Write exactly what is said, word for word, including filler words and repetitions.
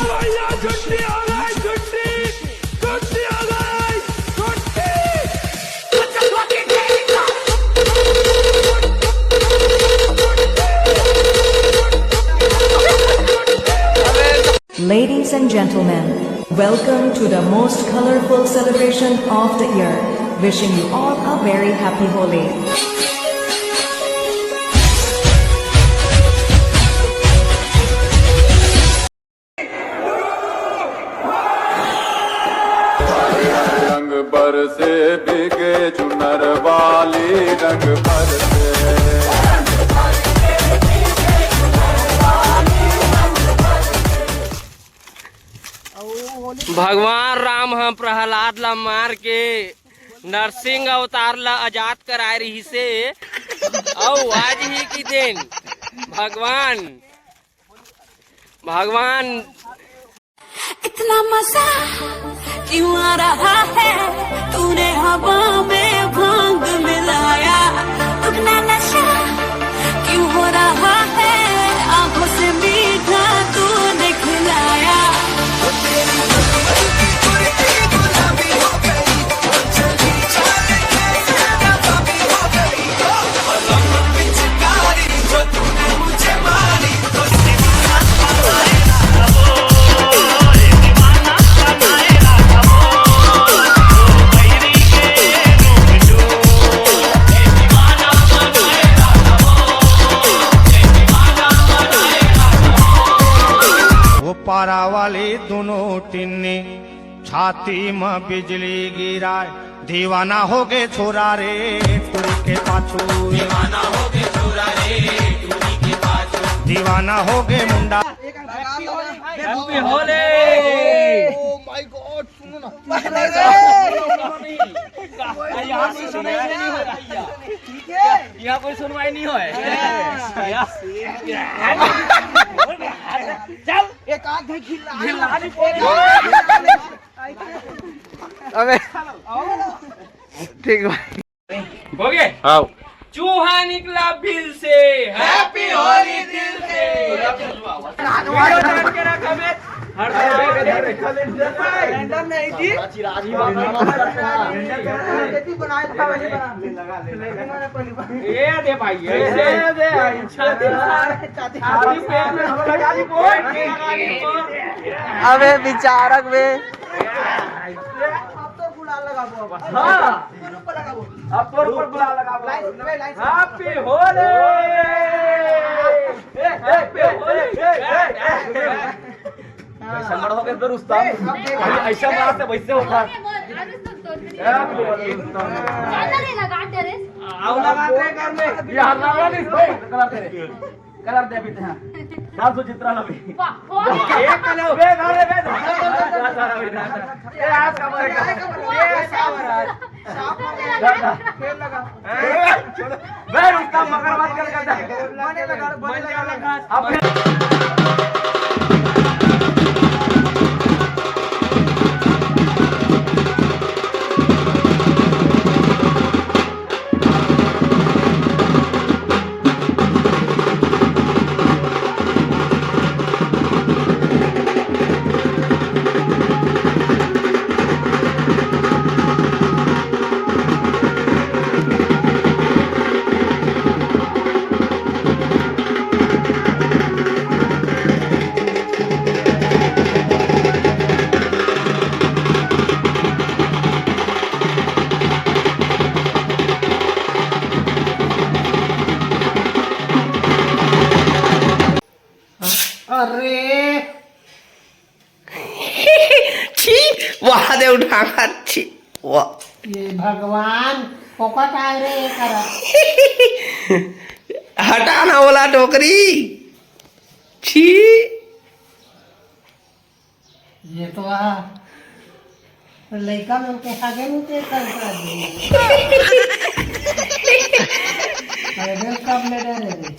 भैया छुट्टी हो गई, छुट्टी, छुट्टी हो गई, छुट्टी। Ladies and gentlemen, welcome to the most colorful celebration of the year. Wishing you all a very happy Holi. रंग बरसे भीगे चुनर वाली, रंग बरसे। भगवान राम ह प्रहलाद ला मार के नरसिंह अवतार ला आजाद कराए रिहिसे, अउ आज ही की दिन भगवान, भगवान इतना मजा क्यों आ रहा है? तूने हवा में भांग मिलाया, दुगना नशा क्यों हो रहा है? आंखों से मीठा तूने खिलाया। वो पारा वाली दोनों टिन्नी, छाती म बिजली गिराए। दीवाना हो गे छोरा रे टूरी के पाछू, दीवाना हो गे छोरा रे टूरी के पाछू, दीवाना हो गे मुंडा। Happy Holi। Oh my God, सुनो ना। अरे, यहाँ कोई सुनवाई नहीं हो रहा है। यहाँ कोई सुनवाई नहीं हो है। चल। एक आध घिल्ला। घिल्ला नहीं पड़े। अबे। ठीक भाई। हो गए? हाँ। चूहा निकला बिल से, Happy Holi दिल से। Video जान के रख हमें। हर random नहीं जी। ये दे भाई, ये दे भाई। छाती पे, छाती पे। अबे बेचारक बे। अब तो गुलाल लगाबो अब। हाँ। ऊपर, ऊपर लगाबो। अब तोर ऊपर गुलाल लगाबो। Line से, line से। Happy Holi। ए, ए, Happy Holi। कैसा मर हो गया रुस्तम? ऐसा बात है, वैसे होता। Happy Holi। चल ना रे, लगा दे रे। आओ, लगा दे घर में। ये हल्ला वाला नहीं, भाई, कलर तेरे। कलर दे भी थे। डाल सो चित्रा लवी। वाह, वाह। एक कलर। बे, ना रे, बे, ना। ए, आज का मरेगा। ये ऐसा हो रहा है। खेल लगा। बे, उसका मगर मत कर, कर दे। बने लगा, बने लगा। अब अरे छी, वाह दे उठा, छी, वाह। ये भगवान, फोकट आए रे ये करा। हटा ना ओला टोकरी। छी। ये तो आ लइका मन के आगे नहीं ते कर कर दे। अरे सब ले ले रे।